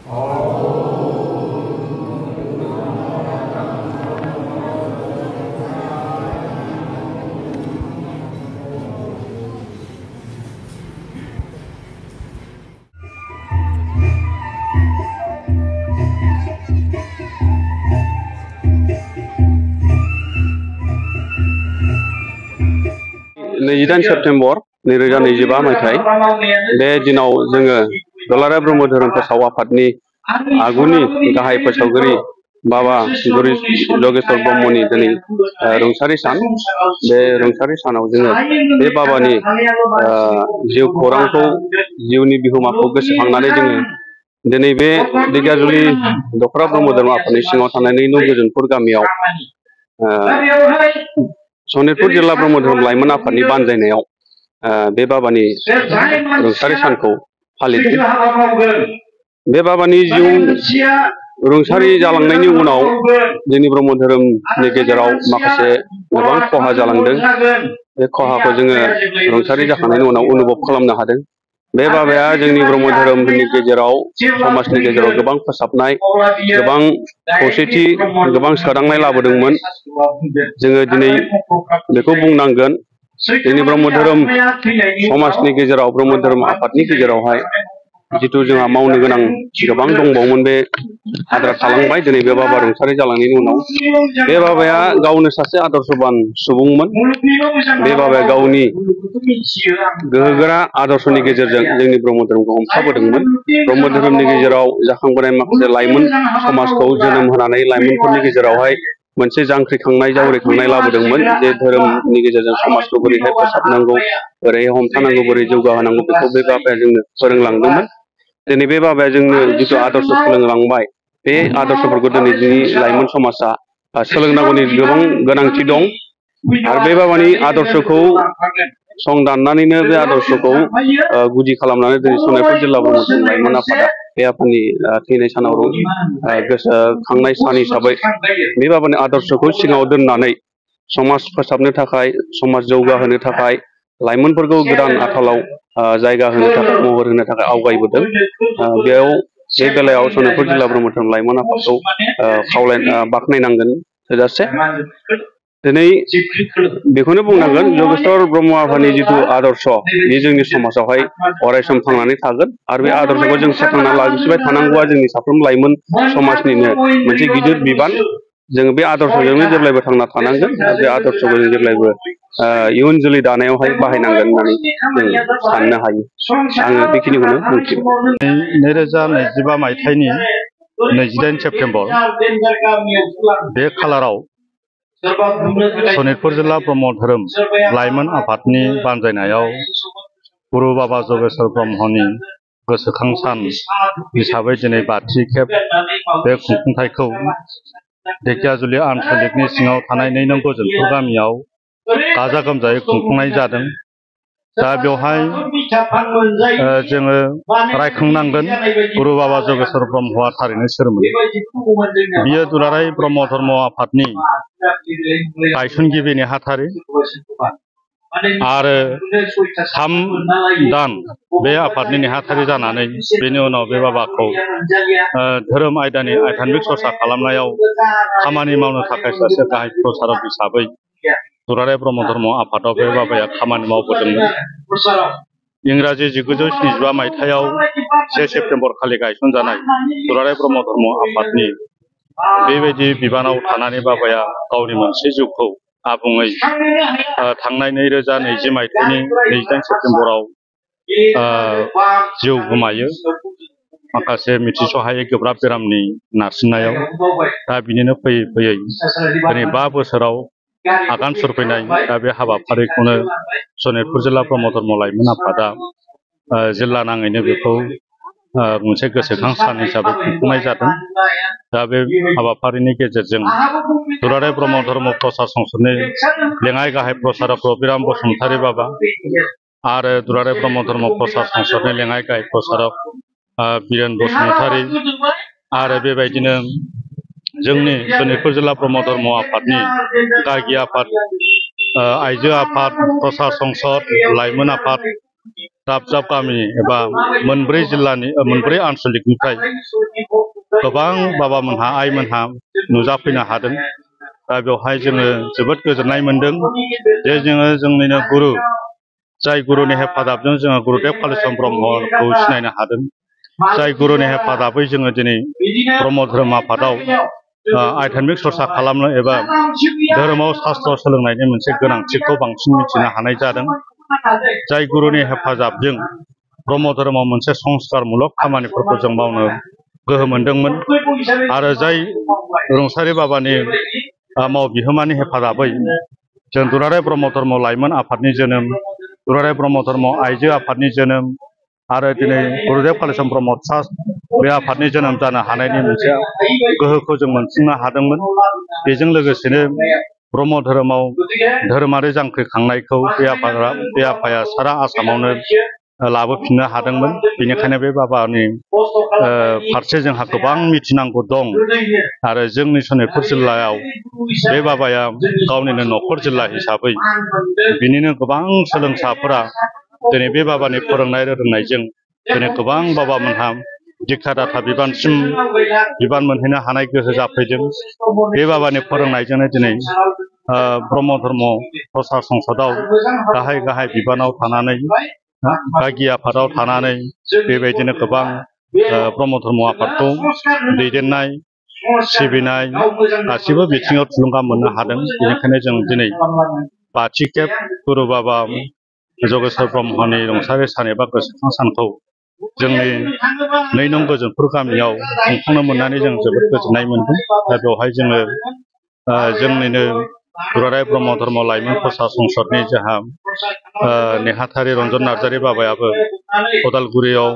28 September 2025 मायथाइ बे दिनाव जोङो दुलाराय ब्रह्म धोरोम फोसाव आफादनि आगुनि गाहाय फोसावगिरि बाबा गुरु जगेश्वर ब्रह्मनि दिनै रुंसारि सान बे रुंसारि सानाव जोङो बे बाबानि जिउ खौरांखौ जिउनि बिहोमाखौ गोसोखांनानै जोङो दिनै बे दिगाजुलि दखरा ब्रह्म धोरोम आफादनि सिङाव थानाय नैनो गोजोनपुर गामियाव सनितपुर जिल्ला ब्रह्म धोरोम लाइमोन आफादनि बानजायनायाव बे बाबानि रुंसारि सानखौ फालिदों। बे बाबानि जिउ रुंसारि जालांनायनि उनाव जोंनि ब्रह्म धोरोमनि गेजेराव माखासे गोबां खहा जालांदों। बे खहाखौ जोङो रुंसारि जाखांनायनि उनाव अनुभब खालामनो हादों। बे बाबाया जोंनि ब्रह्म धोरोमनि गेजेराव समाजनि गेजेराव गोबां फोसाबनाय, गोबां खौसेथि, गोबां सोदांनाय लाबोदोंमोन। जोङो दिनै बेखौ बुंनांगोन जोंनि ब्रह्म धोरोम समाजनि गेजेराव ब्रह्म धोरोम आफादनि गेजेरावहाय जिथु जोंहा मावनो गोनां गोबां दंबावोमोन बे आद्रा थालांबाय। दिनै बे बाबा रुंसारि जालांनायनि उनाव बे बाबाया गावनो सासे आदर्शबान सुबुंमोन। बे बाबाया गावनि गोहोगोरा आदर्शनि गेजेरजों जोंनि ब्रह्म धोरोमखौ हमथाबोदोंमोन। ब्रह्म धोरोमनि गेजेराव जाखांबोनाय माखासे लाइमोन समाजखौ जोनोम होनानै लाइमोनफोरनि गेजेरावहाय मोनसे जांख्रिखांनाय जावरिखांनाय लाबोदोंमोन। जे धोरोमनि गेजेरजों समाजखौ बोरैहाय फोसाबनांगौ, बोरैहाय हमथानांगौ, बोरै जौगाहोनांगौ बेखौ बे बाबाया जोंनो फोरोंलांदोंमोन। दिनै बे बाबाया जोंनो जिथु आदर्श फोरोंलांबाय, बे आदर्शफोरखौ दिनै जोंनि लाइमोन समाजा सोलोंनांगौनि गोबां गोनांथि दं। आरो बे बाबानि आदर्शखौ संदाननानैनो बे आदर्शखौ गुदि खालामनानै दिनै सनितपुर जिल्ला ब्रह्म धोरोम लाइमोन आफादा बे आफादनि थैनाय सानाव गोसोखांनाय सान हिसाबै बे बाबानि आदर्शखौ सिगाङाव दोननानै समाज फोसाबनो थाखाय, समाज जौगाहोनो थाखाय, लाइमोनफोरखौ गोदान आथालाव जायगा होनो थाखाय, महर होनो थाखाय आवगायबोदों। बेयाव बे बेलायाव सनितपुर जिल्ला ब्रह्म धोरोम लाइमोन आफादखौ बाख्नायनांगोन थोजासे। दिनै बेखौनो बुंनांगोन जगेश्वर ब्रह्म आफानि जिथु आदर्श बे जोंनि समाजावहाय अरायसम थांनानै थागोन। आरो बे आदर्शखौ जों फोथांना लाखिबाय थानांगौआ जोंनि साफ्रोम लाइमोन समाजनिनो मोनसे गिदिर बिबान। जों बे आदर्शजोंनो जेब्लायबो थांना थानांगोन आरो बे आदर्शखौ जों जेब्लायबो इयुन जोलै दानायावहाय बाहायनांगोन होननानै जों साननो हायो। आङो बेखिनिखौनो बुंथिबाय। 2025 मायथाइनि 28 सेप्तेम्बर बे खालाराव सनितपुर जिल्ला ब्रह्म धोरोम लाइमोन आफादनि बानजायनायाव गुरु बाबा जगेश्वर ब्रह्मनि गोसोखां सान हिसाबै दिनै बाथि खेब बे खुंफुंथायखौ ढेकियाजुलि आनसलिकनि सिङाव थानाय नैनो गोजोनपुर गामियाव गाजा गोमजायै खुंफुंनाय जादों। दा बेवहाय जोङो रायखांनांगोन गुरु बाबा जगेश्वर ब्रह्मआ थारैनो सोरमोन। बियो दुलाराय ब्रह्म धर्म आफादनि गायसनगिरि नेहाथारि आरो 3 दान बे आफादनि नेहाथारि जानानै बेनि उनाव बे बाबाखौ धोरोम आयदानि आध्यात्मिक सरसा खालामनायाव खामानि मावनो थाखाय सासे गाहाय प्रसारक हिसाबै दुलाराय ब्रह्म धर्म आफादाव बे बाबाया खामानि मावबोदोंमोन। इंराजि 1975 मायथाइयाव 1 सेप्तेम्बर खालि गायसनजानाय दुलाराय ब्रह्म धर्म आफादनि बेबायदि बिबानाव थानानै बाबाया गावनि मोनसे जिउखौ आबुङै थांनाय 2020 मायथाइनि 28 सेप्तेम्बराव जिउ गोमायो माखासे मिथिस'हायै गोब्राब बेरामनि नारसिननायाव। दा बिनिनो फैयै फैयै दिनै 5 बोसोराव आगान सुरफैनाय दा बे हाबाफारिखौनो सनितपुर जिल्ला ब्रह्म धर्म लाइमोन आफादा जिल्ला नाङैनो बेखौ मोनसे गोसोखां सान हिसाबै खुंफुंनाय जादों। दा बे हाबाफारिनि गेजेरजों दुलाराय ब्रह्म धर्म प्रसार संसदनि लेङाइ गाहाय प्रसारक रबिराम बसुमतारी बाबा आरो दुलाराय ब्रह्म धर्म प्रसार संसदनि लेङाइ गाहाय प्रसारक बिरेन बसुमतारी आरो बेबायदिनो जोंनि सनितपुर जिल्ला ब्रह्म धर्म आफादनि गागि आफाद, आइजो आफाद, प्रसार संसद, लाइमोन आफाद दाब दाब गामि एबा मोनब्रै आनसलिकनिफ्राय गोबां बाबामोनहा आइमोनहा नुजाफैनो हादों। दा बेवहाय जोङो जोबोद गोजोननाय मोनदों जे जोङो जोंनिनो गुरु जाय गुरुनि हेफाजाबजों जोङो गुरुदेव कालिचरण ब्रह्मखौ सिनायनो हादों। जाय गुरुनि हेफाजाबै जोङो दिनै ब्रह्म धोरोम आफादाव आध्यात्मिक सरसा खालामनो एबा धोरोमाव शास्त्र सोलोंनायनि मोनसे गोनांथिखौ बांसिन मिथिनो हानाय जादों। जाय गुरुनि हेफाजाबजों ब्रह्म धोरोमाव मोनसे संस्कारमूलक खामानिफोरखौ जों मावनो गोहो मोनदोंमोन आरो जाय रुंसारि बाबानि मावबिहोमानि हेफाजाबै जों दुलाराय ब्रह्म धर्म लाइमोन आफादनि जोनोम, दुलाराय ब्रह्म धर्म आइजो आफादनि जोनोम आरो दिनै गुरुदेव कालिचरण ब्रह्म ट्रास्ट बे आफादनि जोनोम जानो हानायनि मोनसे गोहोखौ जों मोनफुंनो हादोंमोन। बेजों लोगोसेनो ब्रह्म धोरोमाव धोरोमारि जांख्रिखांनायखौ बे आफाया सारा आसामावनो लाबोफिननो हादोंमोन। बेनिखायनो बे बाबानि फारसे जोंहा गोबां मिथिनांगौ दं आरो जोंनि सनितपुर जिल्लायाव बे बाबाया गावनिनो नखर जिल्ला हिसाबै बिनिनो गोबां सोलोंसाफोरा दिनै बे बाबानि फोरोंनाय रोंनायजों दिनै गोबां बाबामोनहा दिक्षा-दाता बिबानसिम बिबान मोनहैनो हानाय गोहो जाफैदों। बे बाबानि फोरोंनायजोंनो दिनै ब्रह्म धर्म प्रसार संसदआव गाहाय बिबानाव थानानै गागि आफादाव थानानै बेबायदिनो गोबां ब्रह्म धर्म आफादखौ दैदेननाय सिबिनाय गासिबो बिथिङाव थुलुंगा मोननो हादों। बेनिखायनो जों दिनै 5थि खेब गुरु बाबा जगेश्वर ब्रह्मनि रुंसारि सान एबा गोसोखां सानखौ जोंनि 2 नं गोजोनपुर गामियाव खुंफुंनो मोननानै जों जोबोद गोजोननाय मोनदों। दा बेवहाय जोङो जोंनिनो दुलाराय ब्रह्म धर्म लाइमोन प्रसार संसदनि जोंहा नेहाथारि रन्जन नार्जारि बाबायाबो उदालगुरियाव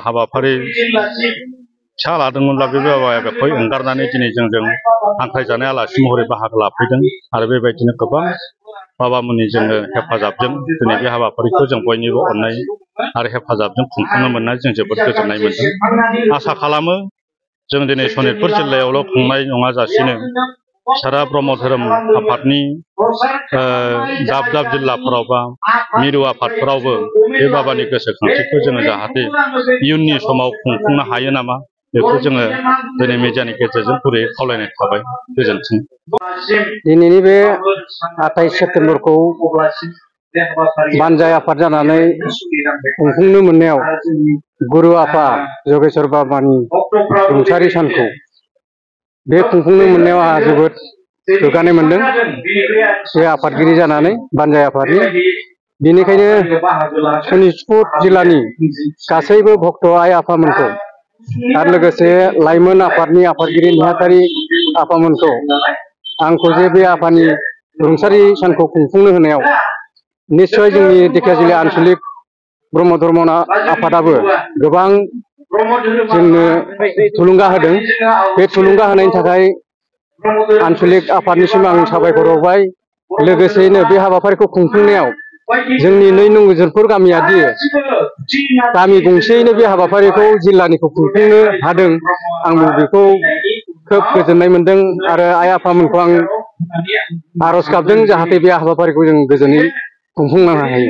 हाबाफारि फिसा लादोंमोनब्ला बे बाबाया बेखौ एंगारनानै दिनै जोंजों हांख्रायजानाय आलासि महरै बाहागो लाफैदों आरो बेबायदिनो गोबां बाबामोननि जोङो हेफाजाबजों दिनै बे हाबाफारिखौ जों बयनिबो अननाय आरो हेफाजाबजों खुंफुंनो मोननानै जों जोबोद गोजोननाय मोनदों। आसा खालामो जों दिनै सनितपुर जिल्लायावल' खुंनाय नङाजासिनो सारा ब्रह्म धोरोम आफादनि दाब दाब जिल्लाफोराव बा मिरु आफादफोरावबो बे बाबानि गोसोखांथिखौ जोङो जाहाथे इयुननि समाव खुंफुंनो हायो नामा बेखौ जोङो दिनै मिडियानि गेजेरजों गुरैयै खावलायनाय थाबाय। गोजोन्थों। दिनैनि बे 28 सेप्तेम्बरखौ बानजाय आफाद जानानै खुंफुंनो मोननायाव गुरु आफा जगेश्वर बाबानि रुंसारि सानखौ बे खुंफुंनो मोननायाव आंहा जोबोद गोग्गानाय मोनदों बे आफादगिरि जानानै बानजाय आफादनि। बेनिखायनो सनितपुर जिल्लानि गासैबो भक्त आइ आफामोनखौ आरो लोगोसे लाइमोन आफादनि आफादगिरि नेहाथारि आफामोनखौ आंखौ जे बे आफानि रुंसारि सानखौ खुंफुंनो होनायाव निस्सय जोंनि धेकियाजुलि आनसलिक ब्रह्म धर्म आफादाबो गोबां जोंनो थुलुंगा होदों। बे थुलुंगा होनायनि थाखाय आनसलिक आफादनिसिम आं साबायखर बावबाय। लोगोसेयैनो बे हाबाफारिखौ खुंफुंनायाव जोंनि 2 नं गोजोनपुर गामियादि गामि गंसेयैनो बे हाबाफारिखौ जिल्लानिखौ खुंफुंनो हादों आं बेखौ खोब गोजोननाय मोनदों आरो आइ आफामोनखौ आं आरज गाबदों जाहाथे बे हाबाफारिखौ जों गोजोनै खुंफुंनो हायो।